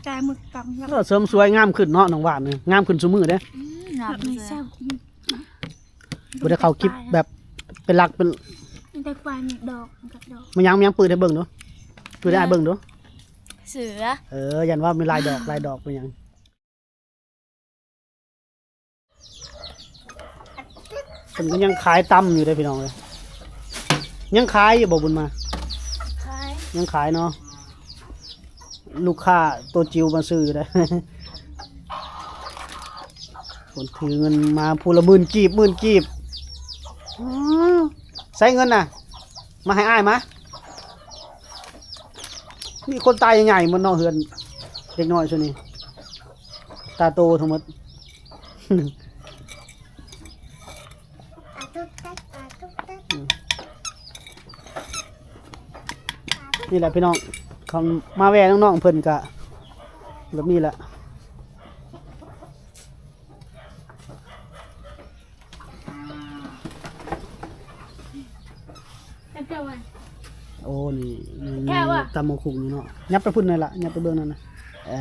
ແຕ່ໝຶກຕຳ ເອີ ເສີມສວຍງາມຂຶ້ນເນາະ ນ້ອງຫວານນີ້ ງາມຂຶ້ນຊຸມື້ເດ້. ອືມ ງາມ ແບບນີ້ແຊບ ບໍ່ໄດ້ເຂົ້າຄລິບແບບເປັນຫຼັກເປັນ ມີແຕ່ປາຍ ມີດອກ ມັນກໍດອກ ມັນຍັງ ມັນຍັງ ເປີດໃຫ້ເບິ່ງດູ ເປີດໃຫ້ອ້າຍເບິ່ງດູ ເສືອ ເອີ ຢ້ານວ່າມີລາຍດອກ ລາຍດອກເປັນຫຍັງ. ເພິ່ນກໍຍັງຂາຍຕຳຢູ່ເດ້ພີ່ນ້ອງເອີຍ. ຍັງຂາຍຢູ່ບໍ່ ບຸນມາ? ຂາຍ ຍັງຂາຍເນາະ. ລູກຄ້າໂຕຈິວມາຊື້ຢູ່ເດ້. ຄົນຖືເງິນມາຜູ້ລະໝື່ນກີບ ໝື່ນກີບ. ອື ໃຊ້ເງິນນະ ມາໃຫ້ອ້າຍມາ. ມີຄົນຕາໃຫຍ່ໆໝົດເນາະ ເຮືອນເດັກນ້ອຍຊຸດນີ້ ຕາໂຕທັງໝົດ. ນີ້ແຫຼະພີ່ນ້ອງ ເຂົາມາແວ່ນ້ອງໆເພິ່ນກະແບບນີ້ແຫຼະ. ໂອ້ ນີ້ ນີ້ ຕຳບັກຫຸ່ງນີ້ເນາະ. ຫຍັບໄປພຸ້ນໜ່ອຍລະ ຫຍັບໄປເບິ່ງນັ້ນນະ. ເອີ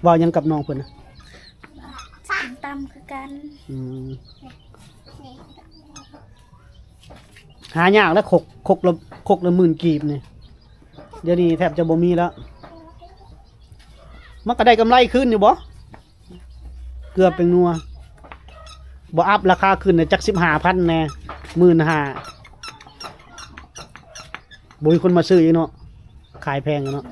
ເວົ້າຫຍັງກັບນ້ອງເພິ່ນນະ? ຕຳຄືກັນ. ອືມ ຫາຍາກແລ້ວ ຄົກ ຄົກລະ ຄົກລະໝື່ນກີບນີ້ ດຽວນີ້ແທບຈະບໍ່ມີແລ້ວ. ມັນກໍໄດ້ກຳໄລຄືນຢູ່ບໍ່? ເກືອແປ້ງນົວ ບໍ່ອັບລາຄາຂຶ້ນນະ ຈັກສິບຫ້າພັນແດ່ ໝື່ນຫ້າ ບໍ່ມີຄົນມາຊື້ອີກເນາະ ຂາຍແພງເນາະ.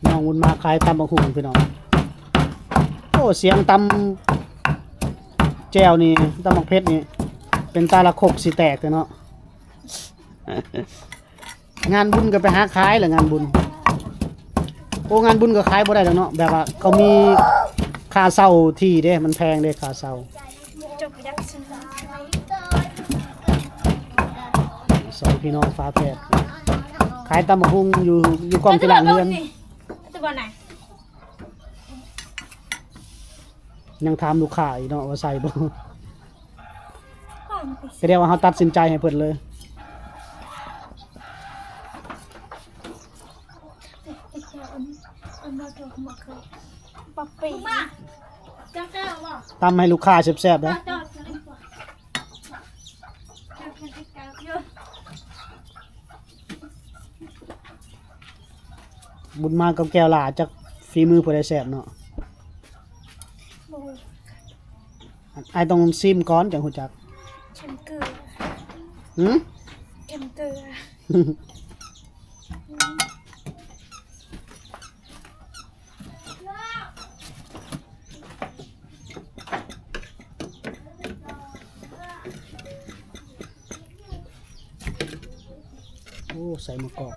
ນ້ອງບຸນມາຂາຍຕຳບັກຫຸ່ງພີ່ນ້ອງ. ໂອ້ ສຽງຕຳແຈ່ວນີ້ ຕຳບັກເຜັດນີ້ ເປັນຕາລະຄົກຊິແຕກເລີຍເນາະ. ງານບຸນກໍໄປຫາຂາຍແຫຼະ ງານບຸນ. ໂອ້ ງານບຸນກໍຂາຍບໍ່ໄດ້ດອກເນາະ ແບບວ່າເຂົາມີຄ່າເຊົ່າທີ່ເດ້ ມັນແພງເດ້ຄ່າເຊົ່າ. ສອງພີ່ນ້ອງຝາແຝດ ຂາຍຕຳບັກຫຸ່ງຢູ່ ຢູ່ກ້ອງທີ່ຫຼັງເຮືອນ. ຍັງຖາມລູກຄ້າອີກເນາະວ່າໃສ່ບໍ່. ກໍເລີຍວ່າເຮົາຕັດສິນໃຈໃຫ້ເພິ່ນເລີຍ. ຕຳໃຫ້ລູກຄ້າແຊບໆເດີ້. ບຸນມາກັບແກ້ວຫຼ້າ ຈັກຝີມືຜູ້ໃດແຊບເນາະ. ອ້າຍຕ້ອງຊີມກ່ອນຈັ່ງຮູ້ຈັກ. ເຄັມເກືອ. ຫື? ເຄັມເກືອ. ໂອ້ ໃສ່ໝາກກອກ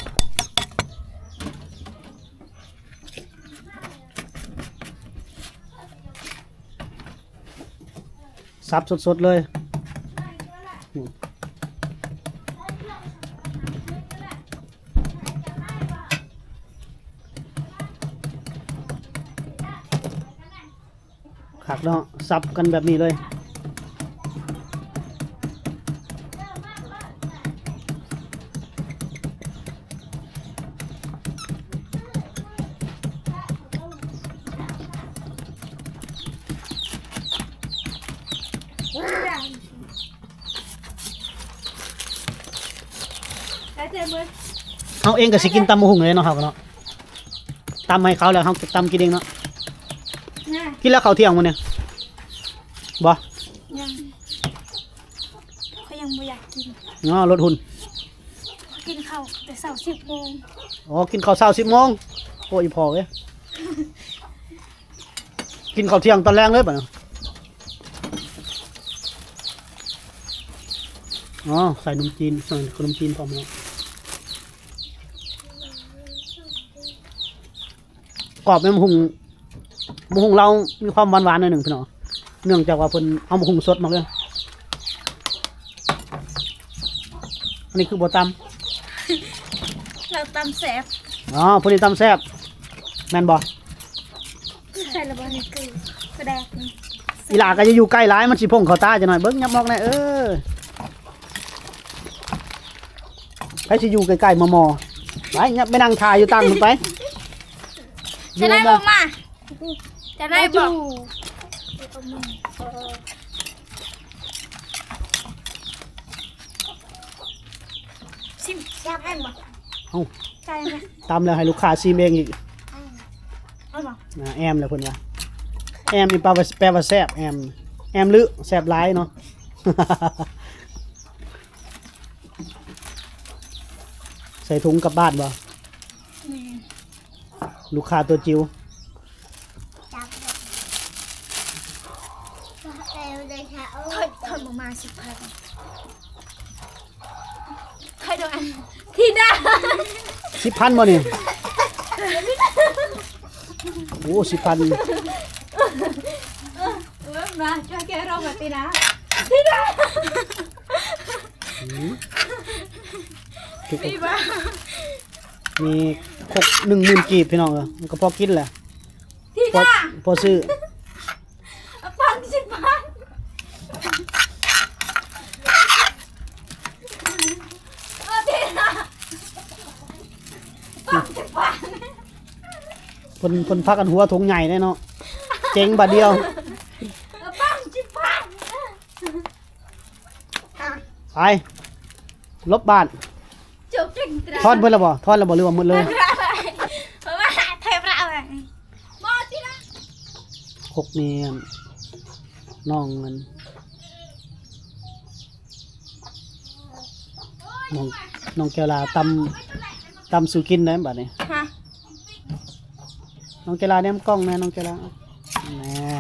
ສັບສົດໆເລີຍ. ຄັກເນາະ ສັບກັນແບບນີ້ເລີຍ. ເຮົາເອງກໍຊິກິນຕຳບັກຫຸ່ງເລີຍເນາະ ເຮົາກໍເນາະ ຕຳໃຫ້ເຂົາແລ້ວເຮົາຕຳກິນເອງເນາະ. ກິນແລ້ວເຂົ້າທ່ຽງມື້ນີ້ບໍ່? ຍັງ ຂ້ອຍຍັງບໍ່ຢາກກິນເນາະ ລົດຫຸ່ນ. ກິນເຂົ້າແຕ່ເຊົ້າສິບໂມງ. ອໍ ກິນເຂົ້າເຊົ້າສິບໂມງ. ໂອ້ ອີ່ພໍ່ເອີຍ. ກິນເຂົ້າທ່ຽງຕອນແລງເລີຍບາດນີ້. ອໍ ໃສ່ໜົມຈີນ ໃສ່ຂະໜົມຈີນພ້ອມແລ້ວ. ກອບແມ່ນບັກຫຸ່ງ ບັກຫຸ່ງລາວມີຄວາມຫວານໆໜ້ອຍໜຶ່ງພີ່ນ້ອງ ເນື່ອງຈາກວ່າເພິ່ນເອົາບັກຫຸ່ງສົດມາເລີຍ. ອັນນີ້ຄືບໍ່ຕຳ ລາວຕຳແຊບ. ອໍ ຜູ້ນີ້ຕຳແຊບ ແມ່ນບໍ່? ໃສ່ລະບໍ່? ນີ້ຄືປາແດກນີ້ ອີຫຼ້າກໍຢ່າຢູ່ໃກ້ຫຼາຍ ມັນຊິພົງເຂົ້າຕາຈັກໜ້ອຍ. ເບິ່ງ ຫຍັບອອກແດ່ ເອີ ໃຜຊິຢູ່ໃກ້ໆໝໍ່ໆ ໄປ ຫຍັບໄປນັ່ງຖ້າຢູ່ຕັ່ງພຸ້ນໄປ. ຈະໄດ້ບໍ່ມາ? ຈະໄດ້ບໍ່? ຊິມ ແຊບແມ່ນບໍ່? ເອົ້າ ໄກ່ແມ່ນ ຕຳແລ້ວໃຫ້ລູກຄ້າຊີມເອງອີກ. ເອົາບໍ່? ອ່າ ແອມແລ້ວເພິ່ນວ່າ ແອມນີ້ແປວ່າ ແປວ່າແຊບ ແອມ ແອມຫຼື ແຊບຫຼາຍເນາະ. ໃສ່ຖົງກັບບ້ານບໍ່? ແມ່ນ. ລູກຄ້າຕົວຈິ໋ວ ຈັບ ເອີ ໄດ້ຄ່ະ. ໂອ້ຍ ຂ້ອຍ ຂ້ອຍບໍ່ມາສິບພັນ ຂ້ອຍໂດນອັນ ທິດາ ສິບພັນບໍ່ນີ້? ໂອ້ ສິບພັນ ເອີ ມາ ຊ່ວຍແກະໂລມາຕິນາ ທິດາ ອືມ ທຸກຄົນ ມີຄົກໜຶ່ງໝື່ນກີບ ພີ່ນ້ອງເອີຍ ມັນກໍພໍກິນແຫຼະ ທີ່ ພໍ ນະ ພໍຊື້ ເອົາປັງສິບພັນ ເອີ ທີ່ນະ ປັງສິບພັນ ເພິ່ນ ເພິ່ນພາກັນຫົວຖົງໃຫຍ່ເດ້ເນາະ ເຈັງບາດດຽວ ເອົາປັງສິບພັນ. ໄປ ຫຼົບບ້ານ ຈົບເກັ່ງຕາ ທອນເບິດແລ້ວບໍ່? ທອນແລ້ວບໍ່ ຫຼືວ່າໝົດເລີຍ? ເພາະວ່າເທປະເອົາ ບໍ່ຕິລະ ຄົກນີ້ ນ້ອງນັ້ນ ນ້ອງ ນ້ອງແກ້ວລາຕຳ ຕຳສູ່ກິນໄດ້ບາດນີ້ ຮະ ນ້ອງແກ້ວລາແນມກ້ອງແດ່ ນ້ອງແກ້ວລາ ແນ່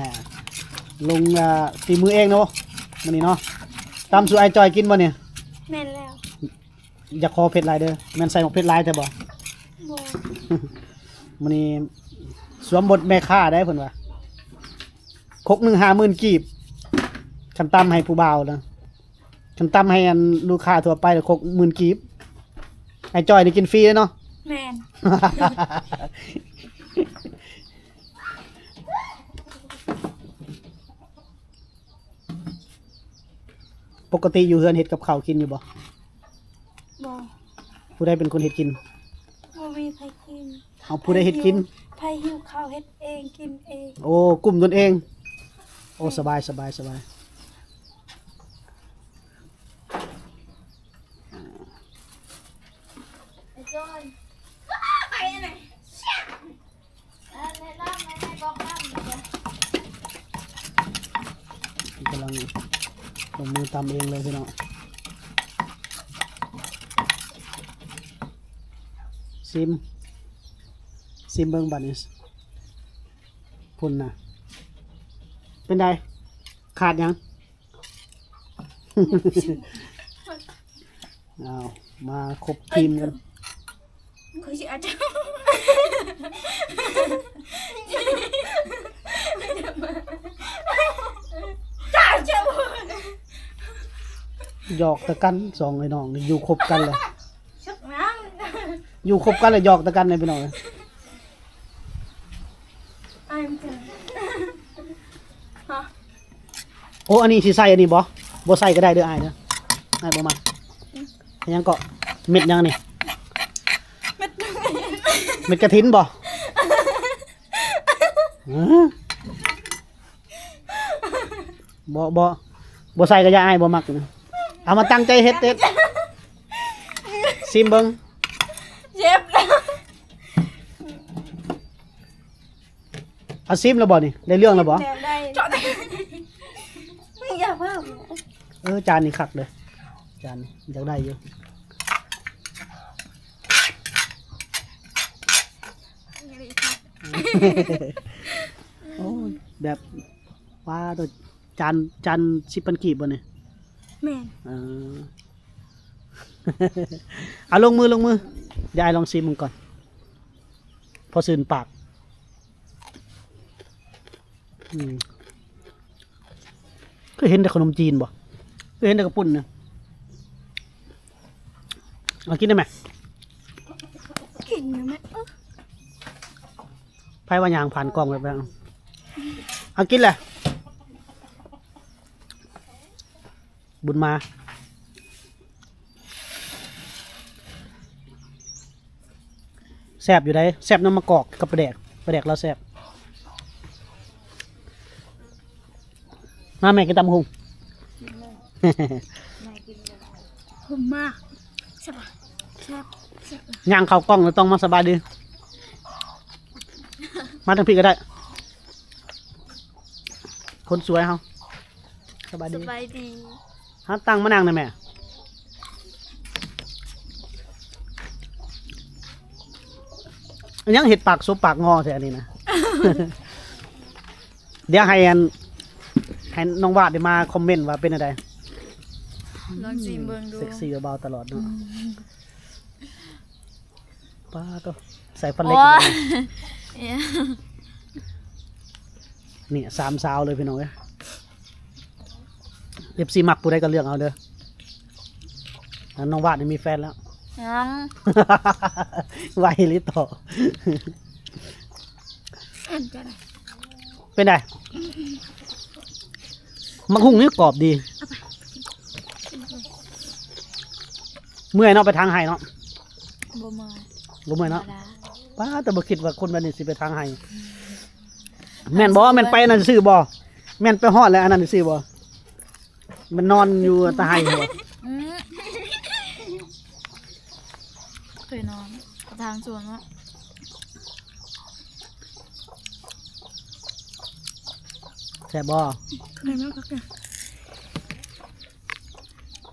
ລົງ ອ່າ ຝີມືເອງເນາະ ມື້ນີ້ເນາະ ຕຳສູ່ອ້າຍຈ່ອຍກິນບໍ່ນີ້? ແມ່ນແລ້ວ ຢ່າຂໍເຜັດຫຼາຍເດີ ແມ່ນໃສ່ໝາກເຜັດຫຼາຍແທ້ບໍ່? ບໍ່ ມື້ນີ້ສວມບົດແມ່ຄ້າໄດ໋ ເພິ່ນວ່າ ຄົກໜຶ່ງຫ້າໝື່ນກີບ ຄັນຕຳໃຫ້ຜູ້ບ່າວນະ ຄັນຕຳໃຫ້ອັນລູກຄ້າທົ່ວໄປລະຄົກໝື່ນກີບ ອ້າຍຈ່ອຍນີ້ກິນຟຣີເນາະ ແມ່ນ ປົກກະຕິຢູ່ເຮືອນເຮັດກັບເຂົ້າກິນຢູ່ບໍ່? ບໍ່ ຜູ້ໃດເປັນຄົນເຮັດກິນ? ບໍ່ມີໃຜກິນ ເອົາ ຜູ້ໃດເຮັດກິນ? ໃຜຫິວເຂົ້າເຮັດເອງກິນເອງ ໂອ້ ກຸ້ມຕົນເອງ ໂອ້ ສະບາຍ ສະບາຍ ສະບາຍ. ກຳລັງລົງມືຕຳເອງເລີຍພີ່ນ້ອງ ຊີມ ຊີມເບິ່ງບາດນີ້ ພຸ້ນນະ ເປັນໃດ? ຂາດຫຍັງ? ອ້າວ ມາຄົບທີມກັນ ຂ້ອຍຊິອັດ ຫຍອກແຕ່ກັນ ສອງໄອ້ນ້ອງນີ້ຢູ່ຄົບກັນແລ້ວ ຢູ່ຄົບກັນແລ້ວຫຍອກແຕ່ກັນເລີຍພີ່ນ້ອງເອີຍ. ໂອ້ ອັນນີ້ຊິໃສ່ອັນນີ້ບໍ່? ບໍ່ໃສ່ກໍໄດ້ເດີອ້າຍເດີ ອ້າຍບໍ່ມັກ. ຫຍັງເກາະ? ເມັດຫຍັງອັນນີ້? ເມັດ ເມັດກະຖິນບໍ່? ຮະ? ບໍ່ ບໍ່ ບໍ່ໃສ່ກໍຢ່າ ອ້າຍບໍ່ມັກ. ເອົາມາຕັ້ງໃຈເຮັດ ເຮັດ ຊີມເບິ່ງ ເຈັບ. ເອົາ ຊີມແລ້ວບໍ່ນີ້? ໄດ້ເລື່ອງແລ້ວບໍ່? ແລ້ວໄດ້ ຢ່າເວົ້າ. ເອີ ຈານນີ້ຄັກເດີ ຈານນີ້ຢາກໄດ້ຢູ່. ໂອ້ຍ ແບບ ວ້າ ໂຕ ຈານ ຈານສິບພັນກີບບໍ່ນີ້? ແມ່ນ ເອີ ເອົາ ລົງມື ລົງມື ດຽວອ້າຍລອງຊີມເບິ່ງກ່ອນ ພໍຊື່ນປາກ. ອືມ ຄືເຫັນແຕ່ຂະໜົມຈີນບໍ່? ຄືເຫັນແຕ່ເຂົ້າປຸ້ນນະ? ເອົາກິນໄດ້ໄໝ? ກິນຢູ່ແມ່. ເອີ ໃຜວ່າຍ່າງຜ່ານກ້ອງແບບນັ້ນ? ເອົາ ກິນແຫຼະ ບຸນມາ. ແຊບຢູ່ໃດ໋ ແຊບນຳໝາກກອກກັບປາແດກ ປາແດກລາວແຊບ. ມາແມ່ກິນຕຳບັກຫຸ່ງ. ຫຸ່ມມາກ ແຊບ ແຊບ ແຊບ. ຍ່າງເຂົ້າກ້ອງແລ້ວຕ້ອງມາສະບາຍດີ. ມາທາງພີ້ກໍໄດ້ ຄົນສວຍເຮົາ. ສະບາຍດີ ສະບາຍດີ. ຫາຕັ່ງມານັ່ງແດ່ແມ່. ອັນຫຍັງເຮັດປາກສົບປາກງໍແທ້ອັນນີ້ນະ? ດຽວໃຫ້ອັນ ໃຫ້ນ້ອງວາດໄດ້ມາຄອມເມັນວ່າເປັນແນວໃດ. ລອງຊີມເບິ່ງດູ. ເຊັກຊີ້ເບົາໆຕະຫຼອດເນາະ. ອືມ ປາດໂທ້ ໃສ່ຟັນເຫຼັກ. ໂອ້ຍ ນີ້ສາມສາວເລີຍພີ່ນ້ອງເອີຍ. ເອັຟຊີມັກຜູ້ໃດກໍເລືອກເອົາເດີ. ອັນນ້ອງວາດນີ້ມີແຟນແລ້ວ. ຍັງ ໄວອີ່ຫຼີຕໍ່. ອັນ ເປັນໃດ? ໝາກຫຸ່ງນີ້ກອບດີ. ເອົາໄປ ເມື່ອຍເນາະ ໄປທາງໄຮ່ເນາະ. ບໍ່ເມື່ອຍ ບໍ່ເມື່ອຍເນາະ. ທຳມະດາ ປ້າ ແຕ່ບໍ່ຄິດວ່າຄົນແບບນີ້ຊິໄປທາງໄຮ່. ແມ່ນບໍ່? ແມ່ນໄປອັນນັ້ນຊື່ບໍ່? ແມ່ນໄປຮອດແລ້ວອັນນັ້ນຊື່ບໍ່? ມັນນອນຢູ່ຕາໄຮ່ບໍ່? ອືມ ເຄີຍນອນທາງສວນເນາະ. ແຊບບໍ່? ແມ່ນແລ້ວກໍ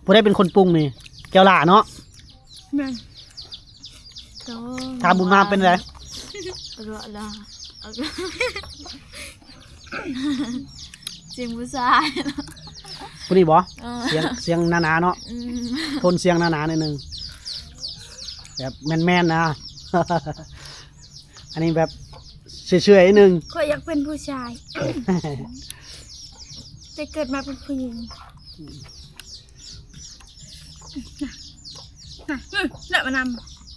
ຜູ້ໃດເປັນຄົນປຸງນີ້? ແກ້ວຫຼ້າເນາະ. ແມ່ນ. ຖາມບຸນມາເປັນໃດ? ເລາະລາ ສຽງຜູ້ຊາຍ. ຜູ້ນີ້ບໍ່? ເອີ ສຽງ ສຽງໜາໆເນາະ. ອືມ ໂທນສຽງໜາໆໜ້ອຍໜຶ່ງ ແບບແມນໆນະ. ອັນນີ້ແບບເຊື່ອຍໆໜຶ່ງ. ຂ້ອຍຢາກເປັນຜູ້ຊາຍ ແຕ່ເກີດມາເປັນຜູ້ຍິງ. ນະ ນະ ເອີ ເລາະມານຳ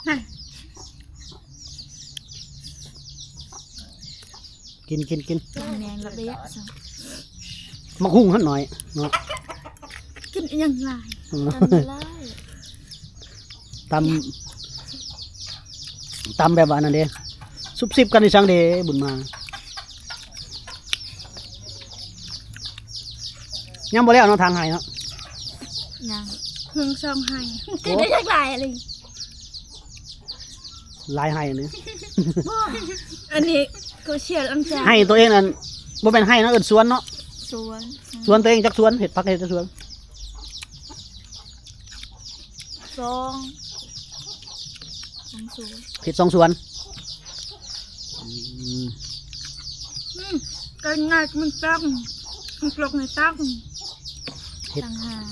ນະ. ກິນ ກິນ ກິນ. ແມງລະເບະ ໝາກຫຸ່ງຫັ້ນໜ້ອຍເນາະ. ກິນອີ່ຫຍັງຫຼາຍ? ອືມ ຕຳຫຼາຍ ຕຳ ຕຳແບບວ່ານັ້ນເດ້ ຊຸບຊິບກັນອີ່ສັງເດ້ ບຸນມາ. ຍັງບໍ່ແລ້ວເນາະ ທາງໄຮ່ເນາະ. ຍັງ ເພິ່ງສອງໄຮ່. ໂອ້ ກິນໄດ້ຈັກຫຼາຍອັນນີ້? ຫຼາຍໄຮ່ອັນນີ້. ບໍ່ ອັນນີ້ກໍເສຍຫຼັງຈາກ ໄຮ່ຕົວເອງນັ້ນ ບໍ່ແມ່ນໄຮ່ເນາະ ເອີ້ນສວນເນາະ. ສວນ ສວນຕົວເອງຈັກສວນ? ເຮັດຜັກເຮັດຈັກສວນ? ສອງ ສອງສວນ. ເຮັດສອງສວນ. ອືມ ອືມ ການງານມັນຕັ້ງ ມັນກລອກໃນຕັ້ງ ເຮັດ ຕ່າງຫາກ.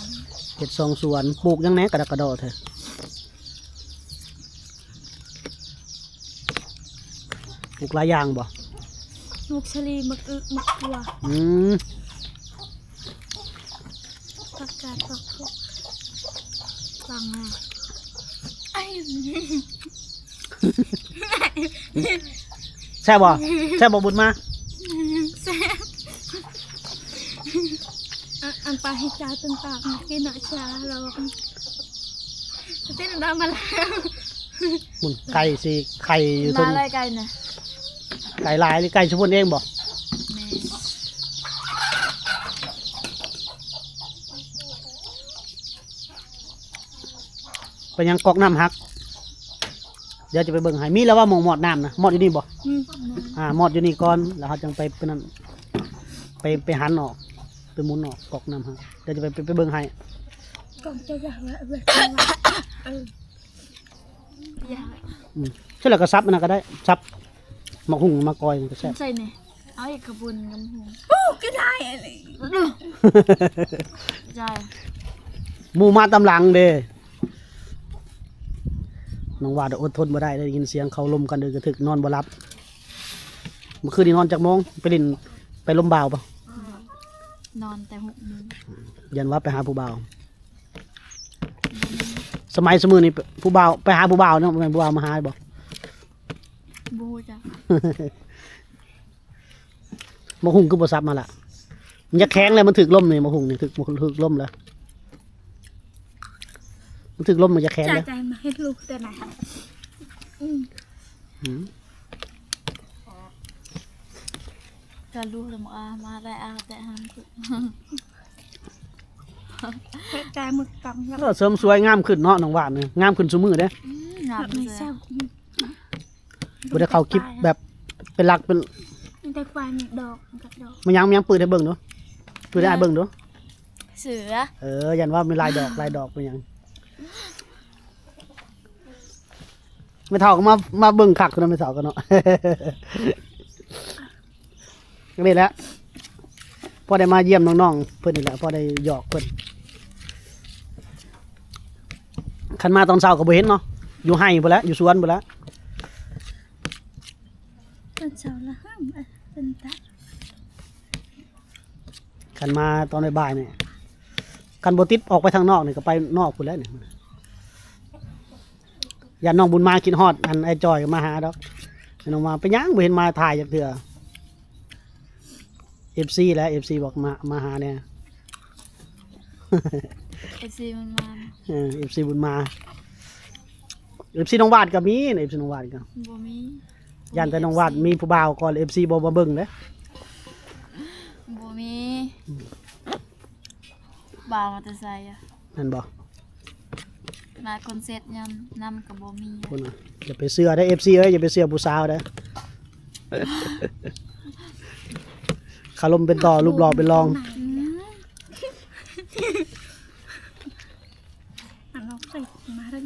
ເຮັດສອງສວນ ປູກຫຍັງແດ່ກະດັກກະດໍແທ້? ປູກຫຼາຍຢ່າງບໍ່? ໝາກສາລີ ໝາກອຶ ໝາກຖົ່ວ. ອືມ ຜັກກາດ ຜັກໂຂມ ຝັງມາ. ແຊບບໍ່? ແຊບບໍ່ບຸນມາ? ແຊບ. ອັນ ອັນປາເຮັດຈາເຕັມປາກ ກິນເນາະ ຊາລອງ ເຕັ້ນດາມາແລ້ວ. ພຸ້ນ ໄກ່ຊິໄຂ່ຢູ່ເທິງ. ມາໄລ່ໄກ່ນະ. ໄກ່ຫຼາຍ ຫຼືໄກ່ຊຸເພິ່ນເອງບໍ່? ແມ່ນ. ເປັນຫຍັງກອກນ້ຳຫັກ? ດຽວຈະໄປເບິ່ງໃຫ້. ມີແລ້ວວ່າໝ່ອງມອດນ້ຳນະ? ມອດຢູ່ນີ້ບໍ່? ອືມ ອ່າ ມອດຢູ່ນີ້ກ່ອນ ແລ້ວເຮົາຈັ່ງໄປ ໄປນັ້ນ ໄປ ໄປຫັນອອກ ໄປໝູນອອກ ກອກນ້ຳຫັ້ນ. ດຽວຈະໄປ ໄປ ໄປເບິ່ງໃຫ້. ກອກຈະຢາກແວະ ແວະ ເອີ ອືມ ເສັດແລ້ວກໍສັບອັນນັ້ນກໍໄດ້ ສັບໝາກຫຸ່ງມາກ່ອຍກໍແຊບ. ໃສ່ນີ້ ເອົາອີກຂະປຸນກັບຫຸ່ງ. ປູ ກິນໄດ້ອັນນີ້ ໃສ່. ໝູ່ມາຕາມຫຼັງເດ້. ນ້ອງວ່າໂດ ອົດທົນບໍ່ໄດ້ ໄດ້ຍິນສຽງເຂົາລົມກັນເດີກະທຶກ ນອນບໍ່ຫຼັບ. ເມື່ອຄືນນີ້ນອນຈັກໂມງ? ໄປຫຼິ້ນ ໄປລົມບ່າວບໍ່? ນອນແຕ່ຫົກໂມງ. ຢ້ານວ່າໄປຫາຜູ້ບ່າວ. ສະໄໝຊຸມື້ນີ້ຜູ້ບ່າວ ໄປຫາຜູ້ບ່າວເນາະ ບໍ່ແມ່ນຜູ້ບ່າວມາຫາບໍ່? ບໍ່ຮູ້ຈັກ. ໝາກຫຸ່ງຄືບໍ່ສັບມາລະ? ມັນຢາກແຂງແລ້ວ, ມັນຖືກລົມນີ້, ໝາກຫຸ່ງນີ້ຖືກ, ຖືກລົມແລ້ວ, ມັນຖືກລົມ, ມັນຢາກແຂງແລ້ວ. ໃຈມາເຮັດລູກແຕ່ນະ. ອືມ ອືມ ກະລູກລະມາ ມາໄດ້ອາແຕ່ຫັ້ນ. ເຮັດໃຈໝົດກຳແລ້ວ. ເອີ ເສີມສວຍງາມຂຶ້ນເນາະ ນ້ອງຫວານນີ້, ງາມຂຶ້ນຊຸມື້ເດ້. ອືມ ງາມ ແບບນີ້ແຊບ. ບໍ່ໄດ້ເຂົ້າຄລິບແບບເປັນຫຼັກເປັນ ມີແຕ່ຄວາຍ ມີດອກ ມັນກັບດອກ. ມາຍັງ ມາຍັງ ເປີດໃຫ້ເບິ່ງດູ, ເປີດໃຫ້ອ້າຍເບິ່ງດູ. ເສືອ. ເອີ ຢ້ານວ່າມີລາຍດອກ ລາຍດອກເປັນຫຍັງ? ແມ່ເຖົ້າກໍມາ ມາເບິ່ງຄັກເນາະ ແມ່ເຖົ້າກໍເນາະ. ນີ້ແຫຼະ ພໍໄດ້ມາຢ້ຽມນ້ອງໆເພິ່ນນີ້ແຫຼະ, ພໍໄດ້ຢອກເພິ່ນ. ຄັນມາຕອນເຊົ້າກໍບໍ່ເຫັນເນາະ, ຢູ່ໄຮ່ພຸ້ນແຫຼະ ຢູ່ສວນພຸ້ນແຫຼະ. ຕອນເຊົ້າລະຫຶມ ເປັນຕາ. ຄັນມາຕອນບ່າຍໆນີ້ ຄັນບໍ່ຕິດອອກໄປທາງນອກນີ້ ກໍໄປນອກພຸ້ນແຫຼະນີ້. ຢ້ານນ້ອງບຸນມາຄິດຮອດ ອັນ ອ້າຍຈ່ອຍກໍມາຫາດອກ. ນ້ອງມາ ເປັນຫຍັງບໍ່ເຫັນມາຖ່າຍຈັກເທື່ອ? ເອັຟຊີແຫຼະ ເອັຟຊີບອກມາ ມາຫາແດ່. ເອັຟຊີບຸນມາ. ເອີ ເອັຟຊີບຸນມາ. ເອັຟຊີນ້ອງຫວາດກໍມີນະ, ເອັຟຊີນ້ອງຫວາດກໍບໍ່ມີ. ຢ້ານແຕ່ນ້ອງຫວາດມີຜູ້ບ່າວກ່ອນ ເອັຟຊີບໍ່ມາເບິ່ງເດ້. ບໍ່ມີ. ອືມ ບ່າວມາແຕ່ໃສອະ? ແມ່ນບໍ່? ຂະໜາດຄົນເຊັດຍັງນຳກໍບໍ່ມີ. ພຸ້ນນະ ຢ່າໄປເຊື່ອເດ້ ເອັຟຊີເອີຍ, ຢ່າໄປເຊື່ອຜູ້ສາວເດ້. ຄາລົມເປັນຕໍ່ ຮູບຫຼໍ່ເປັນລອງ. ອືມ ອັນເຮົາໃສ່ມາແລ້ວ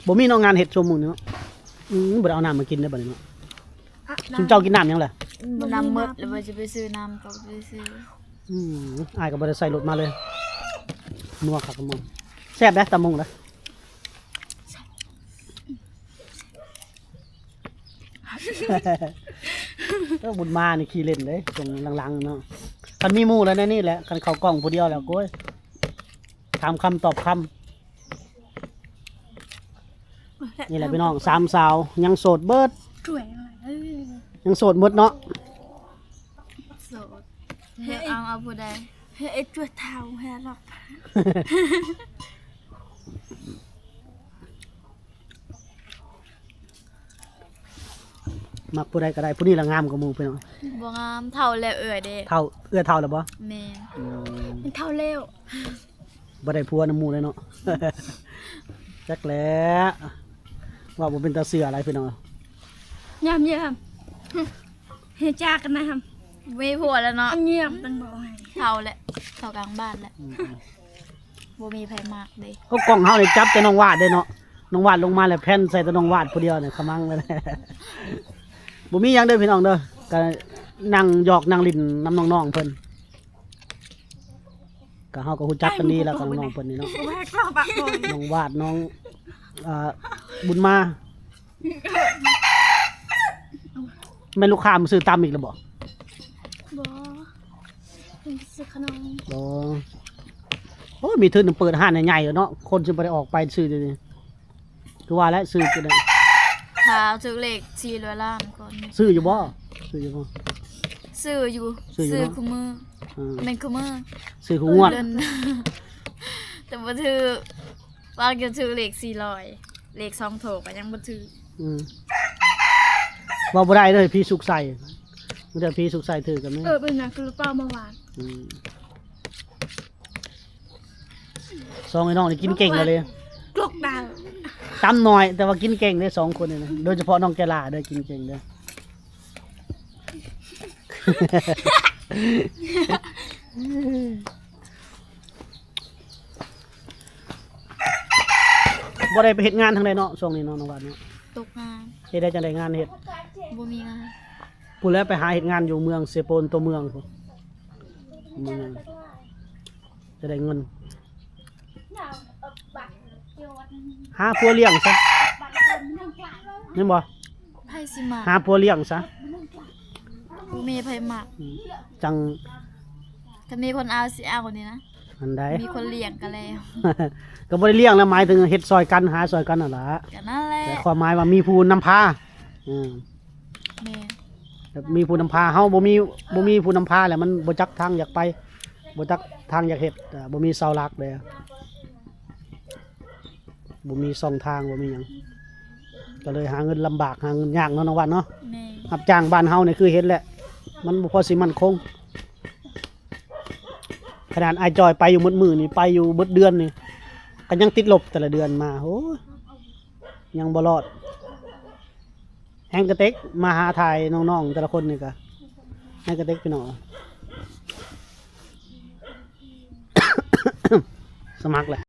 ບໍ່ມີເນາະ ງານເຮັດຊ່ວງມື້ນີ້ເນາະ. ອືມ ບໍ່ໄດ້ເອົານ້ຳມາກິນເດ້ບັດນີ້ເນາະ. ຊຸມເຈົ້າກິນນ້ຳຫຍັງລະ? ນ້ຳໝົດແລ້ວ ວ່າຊິໄປຊື້ນ້ຳກໍບໍ່ໄດ້ຊື້. ອືມ ອ້າຍກໍບໍ່ໄດ້ໃສ່ລົດມາເລີຍ. ນົວຄັກໝົດ. ແຊບເດ້ ຕຳບັກຫຸ່ງເດ້. ເອີ ບຸນມານີ້ຂີ້ຫຼິ້ນເດ້ ຊ່ວງຫຼັງໆເນາະ. ຄັນມີໝູ່ແລ້ວແນວນີ້ແຫຼະ, ຄັນເຂົ້າກ້ອງຜູ້ດຽວແລ້ວ ໂອ້ຍ ຖາມຄຳຕອບຄຳ. ນີ້ແຫຼະພີ່ນ້ອງ ສາມສາວຍັງໂສດເບິດ. ສວຍເລີຍ ຍັງໂສດໝົດເນາະ. ໂສດ. ເລືອກເອົາ ເອົາຜູ້ໃດ? ເຮັດຈົວເຖົ້າແຮລັອກ. ມັກຜູ້ໃດກໍໄດ້, ຜູ້ນີ້ລະງາມກວ່າໝູ່ພີ່ນ້ອງ. ບໍ່ງາມ, ເຖົ້າແລ້ວເອື້ອຍເດ້. ເຖົ້າ, ເອື້ອຍເຖົ້າແລ້ວບໍ່? ແມ່ນ. ອືມ ມັນເຖົ້າແລ້ວ. ບໍ່ໄດ້ຜົວນຳໝູ່ເລີຍເນາະ. ຈັກແຫຼະ ເວົ້າບໍ່ເປັນຕາເຊື່ອຫຼາຍພີ່ນ້ອງ. ຍາມ ຍາມ ເຮຈາກັນນະ. ມີຜົວແລ້ວເນາະ. ຍາມ ເຖົ້າແຫຼະ ເຖົ້າກາງບ້ານແຫຼະ. ອືມ ບໍ່ມີໃຜມັກເດ້. ໂອ້ ກ້ອງເຮົານີ້ຈັບແຕ່ນ້ອງຫວາດເດ້ເນາະ. ນ້ອງຫວາດລົງມາແລ້ວແຜ່ນໃສ່ແຕ່ນ້ອງຫວາດຜູ້ດຽວນີ້ ຂະມັງເລີຍ. ບໍ່ມີຫຍັງເດີພີ່ນ້ອງເດີ, ກະນັ່ງຢອກນັ່ງຫຼິ້ນນຳນ້ອງໆເພິ່ນ. ກະເຮົາກໍຮູ້ຈັກກັນດີແລ້ວກັບນ້ອງເພິ່ນນີ້ເນາະ. ນ້ອງຫວາດ ນ້ອງ ອ່າ ບຸນມາ. ແມ່ນລູກຄ້າມາຊື້ຕຳອີກແລ້ວບໍ່? ບໍ່ ເພິ່ນຊື້ຂະໜົມ. ອໍ ໂອ້ຍ ມີທຶນເປີດຮ້ານໃຫຍ່ໆເນາະ, ຄົນຊິບໍ່ໄດ້ອອກໄປຊື້ດຽວນີ້. ຄືວ່າແຫຼະ ຊື້ຢູ່ໃດ໋. ຖ້າຖືກເລກສີ່ຮ້ອຍລ້ານກ່ອນ. ຊື້ຢູ່ບໍ່? ຊື້ຢູ່ບໍ່? ຊື້ຢູ່. ຊື້ຢູ່ ຊື້ ເນາະ ຄູ່ມື້. ອືມ ແມ່ນຄູ່ມື້ ຊື້ຄູ່ງວດ. ແຕ່ບໍ່ຖືກ. ວ່າຈະຖືກເລກສີ່ຮ້ອຍ ເລກສອງໂທກໍຍັງບໍ່ຖືກ. ອືມ ເວົ້າບໍ່ໄດ້ເດີ ຜີສຸກໃສ່. ມີແຕ່ຜີສຸກໃສ່ຖືກກັນແມ່ນ. ເອີ ເປັນຫຍັງຄືເປົ່າມາຫວານ. ອືມ ສອງໄອ້ນ້ອງນີ້ກິນເກັ່ງເລີຍ. ຈົກດາວ ຕຳໜ້ອຍ ແຕ່ວ່າກິນເກັ່ງເດ້ສອງຄົນນີ້ນະ, ໂດຍສະເພາະນ້ອງແກລາເດີ ກິນເກັ່ງເດີ. ບໍ່ໄດ້ໄປເຮັດງານທາງໃດເນາະ ຊ່ວງນີ້ເນາະ ນ້ອງຫວານເນາະ? ຕົກງານ. ເຮັດໄດ້ຈັ່ງໃດງານເຮັດ? ບໍ່ມີງານ. ພຸ້ນແຫຼະ ໄປຫາເຮັດງານຢູ່ເມືອງເຊໂປນຕົວເມືອງພຸ້ນ ຈະໄດ້ເງິນ. ຫາຜົວລ້ຽງຊະ ແມ່ນບໍ່? ໃຜຊິມັກ? ຫາຜົວລ້ຽງຊະ ບໍ່ມີໃຜມັກ. ອືມ ຈັ່ງ ຄັນມີຄົນເອົາຊິເອົານີ້ນະ. ອັນໃດ ມີຄົນລ້ຽງກໍແລ້ວ ກໍບໍ່ໄດ້ລ້ຽງແລ້ວ ໝາຍເຖິງເຮັດຊ່ອຍກັນ ຫາຊ່ອຍກັນນັ້ນລະ ກໍນັ້ນແຫຼະ ແຕ່ຄວາມໝາຍວ່າມີຜູ້ນຳພາ ເອີ ແມ່ນ ແບບມີຜູ້ນຳພາ ເຮົາບໍ່ມີ ບໍ່ມີຜູ້ນຳພາແລ້ວ ມັນບໍ່ຈັກທາງຢາກໄປ ບໍ່ຈັກທາງຢາກເຮັດ ບໍ່ມີເສົາຫຼັກເດ້ ບໍ່ມີຊ່ອງທາງ ບໍ່ມີຫຍັງ ກໍເລີຍຫາເງິນລຳບາກ ຫາເງິນຍາກເນາະ ນ້ອງວັນເນາະ ແມ່ນ ຮັບຈ້າງບ້ານເຮົານີ້ຄືເຫັນແຫຼະ ມັນບໍ່ພໍຊິໝັ້ນຄົງ ຂະໜາດອ້າຍຈ່ອຍໄປຢູ່ໝົດມື້ນີ້ ໄປຢູ່ເບິດເດືອນນີ້ ກໍຍັງຕິດລົບແຕ່ລະເດືອນມາ ໂອ້ຍ ຍັງບໍ່ລອດ ແຮງກະເຕັກ ມາຫາຖ່າຍນ້ອງໆແຕ່ລະຄົນນີ້ກໍແຮງກະເຕັກພີ່ນ້ອງ ສະໝັກແຫຼະ